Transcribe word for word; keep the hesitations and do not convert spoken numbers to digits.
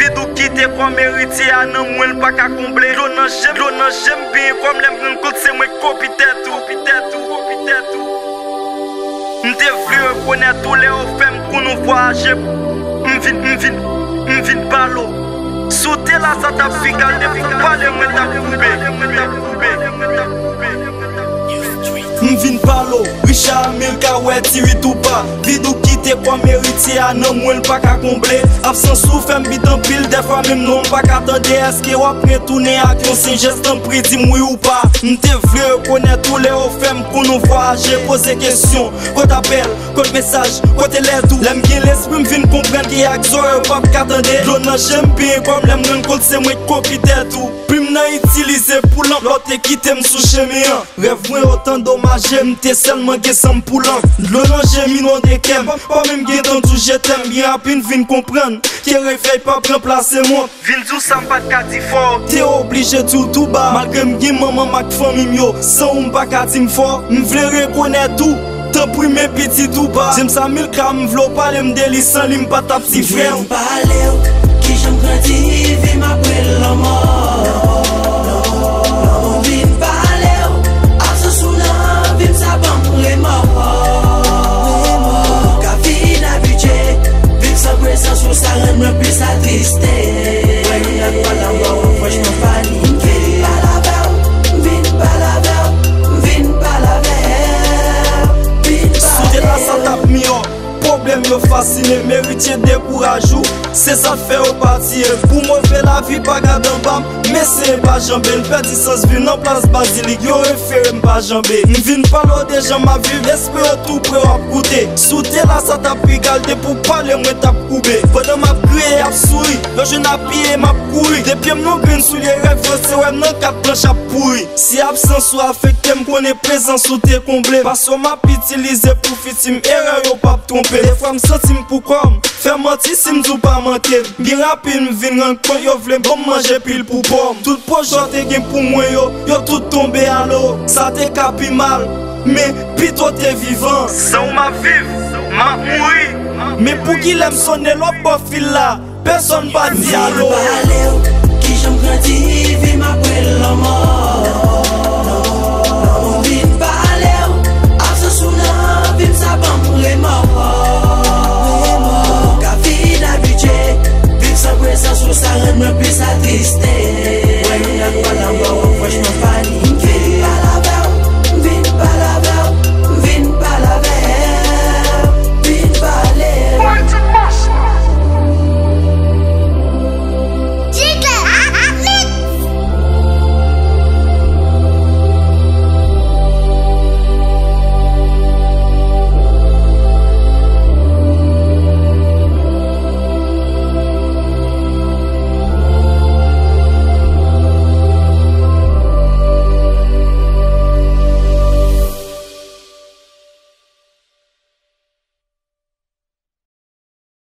Vid ou kite kòm eritye a nan mwen l pa ka konble. Dlo nan je m, dlo nan je m, benyen kò m lè m rann kont se mwen k kopi tèt ou, kopi tèt ou, kopi tèt ou. M te vle rekonèt ou lè yo fè m konn ou vwayaje. M vin, m vin, m vin pale w. Si w te la sa t ap pi kal, depi w pale mwen t ap koube. M vin pale w, Richard Amilcar, wè ti rit ou pa. Vid ou kite kòm eritye a nan mwen l pa ka konble. Absans ou fè m bit anpil, dèfwa menm non m pa ka tande. Èske w ap retounen ak yon senp jès? Tanpri di m wi ou pa. M te vle rekonèt ou lè yo fè m konn ou vwayaje. Poze kesyon, kot apèl, kot mesaj, kote lèt ou? Lè m gen lespri m vin konprann ke ak zòrèy ou p ap ka tande. Dlo nan je m, benyen kò m lè m rann kont se mwen k kopi tèt ou. Plim nan itilize pou lanp, lè w te kite m sou chemen an. Rèv mwen yo t andomaje, m te sèlman gen san m pou lank. Dlo nan je m inonde kè m, pa menm gen tan di w je t'aime. Byen rapid m vin konprann ke revèy p ap ranplase mòn. Vin di w sa m pa t ka di fò. Te oblije di w tou ba, malgre m gen manman m ak fanmi m yo. San ou m pa ka di m fò. M vle rekonèt ou, tanpri men piti tou ba. James Amilcar, m vle w pale m de li, san li m pa t ap ti frè w. Vin pale w, kijan m grandi, vi m ap rele lanmò. Vin pale w, absans ou nan vi m sa ban m remò. Ou ka vin abitye, viv san prezans ou sa rann mwen plis atriste. Mwen nan pa lanmò, franchman fani. M vin pale avè w, m vin pale avè w, m vin pale avè w. Vin pale. Si w te la sa t ap miyò. Pwoblèm yo fasine m, eritye dekouraj ou, se sa k fè yo pa tiye m. Pou move lavi pa gad anba m, m eseye pa janbe l, pèdi sans viv nan plas bazilik, yo refere m pa janbe. M vin pale w de jan m ap viv, espere w tou pre w ap koute. Si w te la sa t ap pi kal, depi w pale mwen t ap koube. Pandan m ap kriye, y ap souri, yo jwenn apiye, m ap kouri. De pye m nan grenn soulye rèv yo, se wè m nan kat planch ap pouri. Si absans ou afekte m, konnen prezans ou te konble. Pasè w m ap itilize pou fiti m, erè yo p ap twonpe. Defwa m santi m pou kò m, fè manti si m di w pa manke m. Byen rapid m vin rann kont yo vle ban m manje pil pou pòm. Tout pwojè w te gen pou mwen yo, yo tout tonbe alo. Sa te ka pi mal, men pito te vivan. San ou m ap viv, m ap mouri. Men poukilè m sonnen lòt bò fil la? Pèsonn pa di alo. Vin pale w, kijan m grandi, vi m ap rele lanmò.